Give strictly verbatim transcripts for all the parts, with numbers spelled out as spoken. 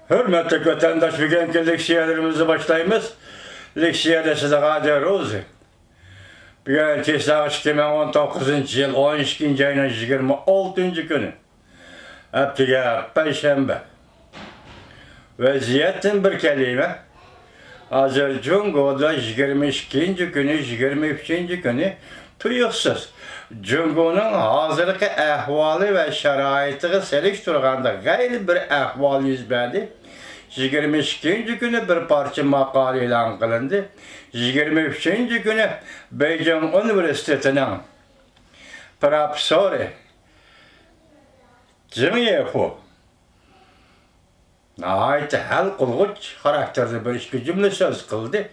ھۆرمەتلىك ۋەتەنداش، بۈگۈنكى لېكسىيەلىرىمىزنى باشلايمىز. لېكسىيەدە سىلەرگە ھازىر روزى. بۈگۈن چېسلاق ئىككى مىڭ ئون توققۇزىنچى يىل ئون ئىككىنچى ئاينىڭ يىگىرمە ئالتىنچى كۈنى. ھەپتىگە پەيشەنبە. ۋەزىيەتتىن بىر كەلىمە. ھازىر جۇڭگودا يىگىرمە ئىككىنچى كۈنى، يىگىرمە ئۈچىنچى كۈنى تۇيۇقسىز جۇڭگونىڭ ھازىرقى ئەھۋالى ۋە شارائىتىغا سېلىشتۇرغاندا غەيرىي بىر ئەھۋال يۈز بەردى. يىگىرمە ئىككىنچى كۈنى بىر پارچە ماقالە ئېلان قىلىندى. يىگىرمە ئۈچىنچى كۈنى بېيجىڭ ئۇنىۋېرسىتېتىنىڭ پروفېسسورى جېڭ يېفۇ ناھايىتى ھەل قىلغۇچ خاراكتېردا بىر ئىككى جۈملە سۆز قىلدى.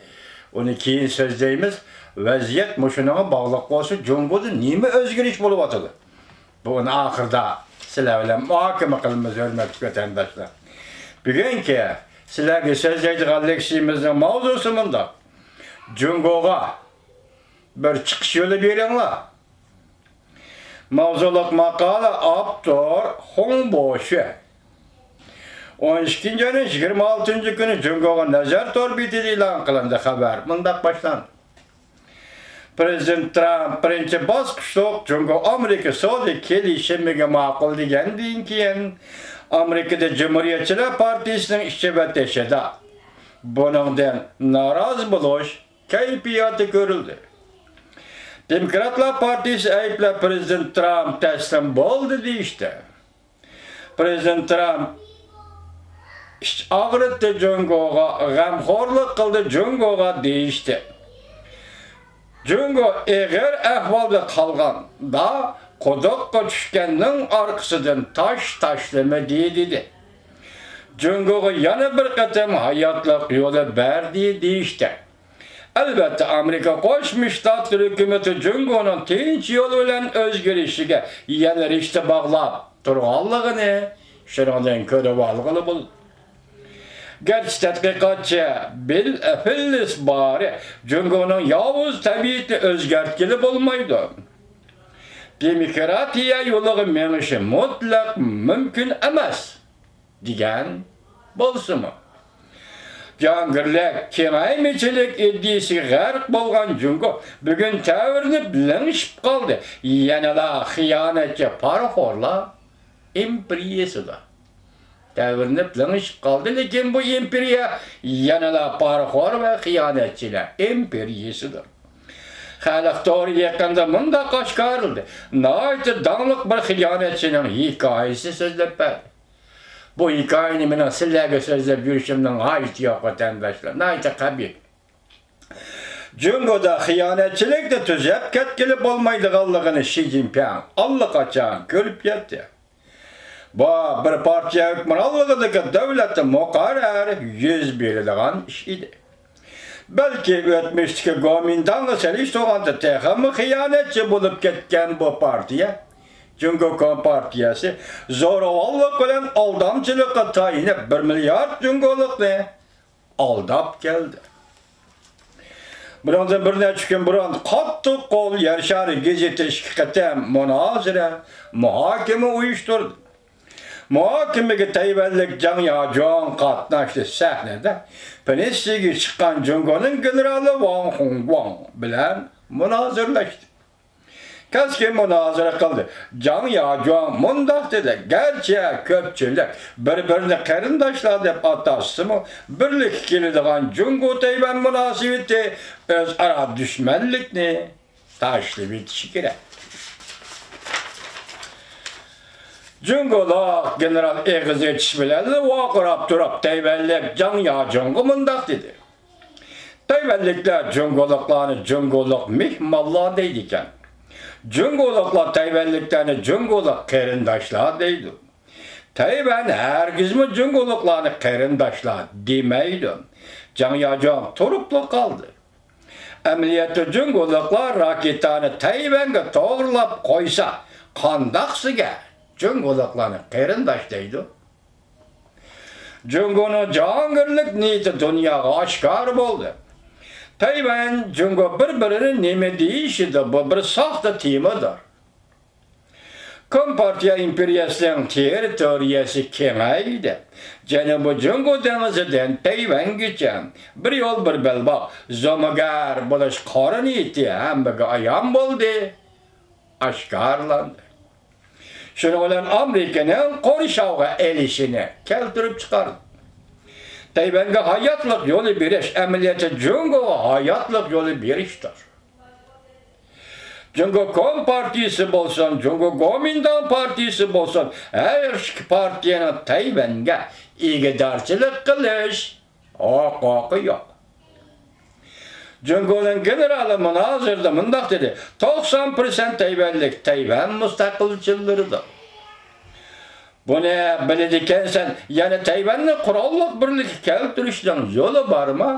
ئۇنى كېيىن سۆزلەيمىز. ۋەزىيەت مۇشۇنىڭغا باغلىق بولسا، جۇڭگودا نېمە ئۆزگىرىش بولۇۋاتىدۇ؟ بۇنى ئاخىرىدا سىلەر بىلەن مۇھاكىمە قىلىمىز، ھۆرمەتلىك ۋەتەنداشلار. بۈگۈنكى سىلەرگە سۆزلەيدىغان لېكسىيىمىزنىڭ ماۋزۇسى مۇنداق: جۇڭگوغا بىر چىقىش يولى بېرىڭلار. ماۋزۇلۇق ماقالە، ئاپتور خۇڭ بوشۈ. ئون ئىككىنچى ئاينىڭ يىگىرمە ئالتىنچى كۈنى جۇڭگوغا نەزەر تور بېتىدە ئېلان قىلىندى. خەۋەر مۇنداق باشلاندى: پرېزىدېنت ترامپ بىرىنچى باسقۇچلۇق جۇڭگو ئامېرىكا سودا كېلىشىمىگە ماقۇل دېگەندىن كېيىن، ئامېرىكىدا جۇمھۇرىيەتچىلەر پارتىيىسىنىڭ ئىچى ۋە تېشىدا بۇنىڭدىن نارازى بولۇش كەيپىياتى كۆرۈلدى. دېموكراتلار پارتىيىسى ئەيىبلەپ، پرېزىدېنت ترامپ تەسلىم بولدى دېيىشتى. پرېزىدېنت ترامپ ئىچ ئاغرىتتى جۇڭگوغا، غەمخورلۇق قىلدى جۇڭگوغا دېيىشتى. جۇڭگو ئېغىر ئەھۋالدا قالغاندا، قۇدۇققا چۈشكەننىڭ ئارقىسىدىن تاش تاشلىمىدى دېدى. جۇڭگوغا يەنە بىر قېتىم ھاياتلىق يولى بەردى دېيىشتى. ئەلۋەتتە، ئامېرىكا قوشما شتاتلىرى ھۆكۈمىتى جۇڭگونىڭ تىنچ يول بىلەن ئۆزگىرىشىگە يەنە رىشتە باغلاپ تۇرغانلىقىنى شۇنىڭدىن كۆرۈۋالغىلى بولىدۇ. گەرچە تەتقىقاتچى بىل فىللىس بارى جۇڭگونىڭ ياۋۇز تەبىئىتىنى ئۆزگەرتكىلى بولمايدۇ، دېموكراتىيە يولىغا مېڭىشى مۇتلەق مۇمكىن ئەمەس، دېگەن بولسىمۇ، جاھانگىرلىك، كېڭەيمىچىلىك ئىدىيىسىگە غەرق بولغان جۇڭگو بۈگۈن تەۋرىنىپ لىڭشىپ قالدى. يەنىلا خىيانەتچى پارىخورلار ئىمپېرىيىسىدا تەۋرىنىپ لىڭشىپ قالدى، لېكىن بۇ ئىمپېرىيە يەنىلا پارىخور ۋە خىيانەتچىلەر ئىمپېرىيىسىدۇر. خەلق تورى يېقىندا مۇنداق ئاشكارىلىدى، ناھايىتى داڭلىق بىر خىيانەتچىنىڭ ھېكايىسى سۆزلەپ بەردى. بۇ ھېكايىنى مېنىڭ سىلەرگە سۆزلەپ يۈرۈشۈمنىڭ ھاجىتى يوق، ۋەتەنداشلار، ناھايىتى قەبىھ. جۇڭگودا خىيانەتچىلىكنى تۈزەپ كەتكىلى بولمايدىغانلىقىنى شى جىنپىڭ ئاللىقاچان كۆرۈپ يەتتى. بۇ بىر پارتىيە ھۆكۈمرانلىقىدىكى دۆلەتتە مۇقەررەر يۈز بېرىدىغان ئىش ئىدى. بەلكى ئۆتمۈشتىكى گومىنداڭغا سېلىشتۇرغاندا تېخىمۇ خىيانەتچى بولۇپ كەتكەن بۇ پارتىيە، جۇڭگو كومپارتىيەسى، زورىۋاللىق بىلەن ئالدامچىلىققا تايىنىپ، بىر مىليارد جۇڭگولۇقنى ئالداپ كەلدى. بۇنىڭدىن بىر نەچچە كۈن بۇرۇن قاتتىق قول يەر شارى گېزىتى ئىككى قېتىم مۇنازىرە، مۇھاكىمە ئۇيۇشتۇردى. مۇھاكىمىگە تەيۋەنلىك جاڭ ياجۇاڭ قاتناشتى. سەھنىدە پېنسىيەگە چىققان جۇڭگونىڭ گېنېرالى ۋاڭ خۇڭگۇاڭ بىلەن مۇنازىرىلەشتى. كەسكىن مۇنازىرە قىلدى. جاڭ ياجۇاڭ مۇنداق دېدى، گەرچە كۆپچىلىك بىر-بىرىنى قېرىنداشلار دەپ ئاتاشسىمۇ، بىرلىككە كېلىدىغان جۇڭگو تەيۋەن مۇناسىۋىتى ئۆزئارا دۈشمەنلىكنى تاشلىۋېتىشى كېرەك. جۇڭگولۇق گېنېرال ئېغىز ئېچىش بىلەنلا ۋارقىراپ تۇرۇپ، تەيۋەنلىك جاڭ ياجۇڭغا مۇنداق دېدى: تەيۋەنلىكلەر جۇڭگولۇقلارنى جۇڭگولۇق مېھمانلار دەيدىكەن. جۇڭگولۇقلار تەيۋەنلىكلەرنى جۇڭگولۇق قېرىنداشلار دەيدۇ. تەيۋەن ھەرگىزمۇ جۇڭگولۇقلارنى قېرىنداشلار دېمەيدۇ. جاڭ ياجۇاڭ تۇرۇپلا قالدى. ئەمەلىيەتتە جۇڭگولۇقلار راكېتانى تەيۋەنگە توغرىلاپ قويسا، قانداقسىگە جۇڭگولۇقلارنى قېرىنداش دەيدۇ؟ جۇڭگونىڭ جاھانگىرلىك نىيىتى دۇنياغا ئاشكارا بولدى. تەيۋەن جۇڭگو بىر-بىرىنى نېمە دېيىشىدۇ، بۇ بىر ساختا تېمىدۇر. كومپارتىيە ئىمپېرىيەسىنىڭ تېررىتورىيەسى كېڭەيدى. جەنۇبىي جۇڭگو دېڭىزىدىن تەيۋەنگىچە بىر يول، بىر بەلباغ، زومىگەر بولۇش قارا نىيىتى ھەممىگە ئايان بولدى، ئاشكارىلاندى. شۇنىڭ بىلەن ئامېرىكىنىڭ قورشاۋغا ئېلىشىنى كەلتۈرۈپ چىقاردى. تەيۋەنگە ھاياتلىق يولى بېرىش ئەمەلىيەتتە جۇڭگوغا ھاياتلىق يولى بېرىشتۇر. جۇڭگو كومپارتىيىسى بولسۇن، جۇڭگو گومىنداڭ پارتىيىسى بولسۇن، ھەر ئىككى پارتىيەنىڭ تەيۋەنگە ئىگىدارچىلىق قىلىش ھوقۇقى يوق. جۇڭگونىڭ گېنېرالى مۇنازىرىدە مۇنداق دېدى: «توقسان پىرسەنت تەيۋەنلىك تەيۋەن مۇستەقىلچىلىرىدۇر.» بۇنى بىلىدىكەنسەن، يەنە تەيۋەننى قوراللىق بىرلىككە كەلتۈرۈشنىڭ يولى بارمۇ؟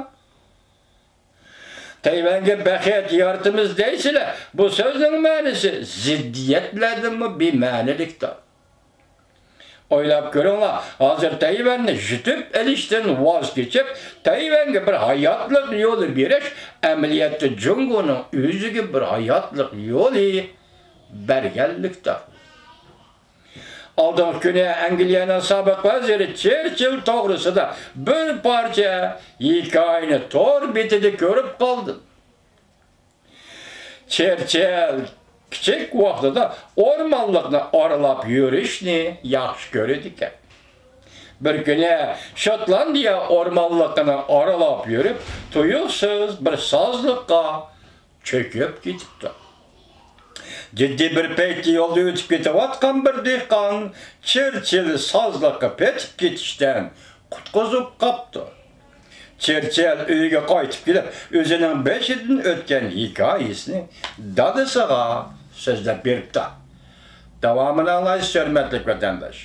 تەيۋەنگە بەخت يارىتىمىز دەيسىلەر، بۇ سۆزنىڭ مەنىسى زىددىيەتلەردىنمۇ بىمەنىلىكتۇر. ئويلاپ كۆرۈڭلار، ھازىر تەيۋەننى يۇتۇپ ئېلىشتىن ۋاز كېچىپ، تەيۋەنگە بىر ھاياتلىق يولى بېرىش ئەمەلىيەتتە جۇڭگونىڭ ئۆزىگە بىر ھاياتلىق يولى بەرگەنلىكتۇر. ئالدىنقى كۈنى ئەنگلىيەنىڭ سابىق ۋەزىرى چېرچىل توغرىسىدا بىر پارچە ھېكايىنى تور بېتىدە كۆرۈپ قالدىم. چېرچىل كىچىك ۋاقتىدا ئورمانلىقنى ئارىلاپ يۈرۈشنى ياخشى كۆرىدىكەن. بىر كۈنى شوتلاندىيە ئورمانلىقىنى ئارىلاپ يۈرۈپ، تۇيۇقسىز بىر سازلىققا چۆكۈپ كېتىپتۇ. جىددىي بىر پەيتتە يولدا ئۆتۈپ كېتىۋاتقان بىر دېھقان چېرچىل سازلىققا پېتىپ كېتىشتىن قۇتقۇزۇپ قاپتۇ. چېرچىل ئۆيىگە قايتىپ كېلىپ، ئۆزىنىڭ بېشىدىن ئۆتكەن ھېكايىسىنى دادىسىغا سۆزلەپ بېرىپتۇ. داۋامىنى ئاڭلايسىز، ھۆرمەتلىك ۋەتەنداش.